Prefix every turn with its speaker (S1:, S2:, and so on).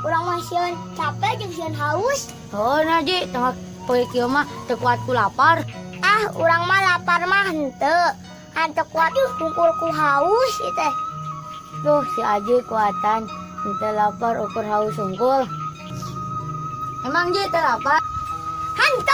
S1: Urang mah sieun capek jeung sieun haus.
S2: Oh, nah Ji, tengah poe kieu mah teu kuat ku lapar.
S1: Ah, urang mah lapar mah henteu. Henteu kuat hungkul ku haus ieu teh.
S2: Duh, si Aji kuatan. Henteu lapar ukur haus hungkul. Emang Ji teu lapar?
S1: Henteu.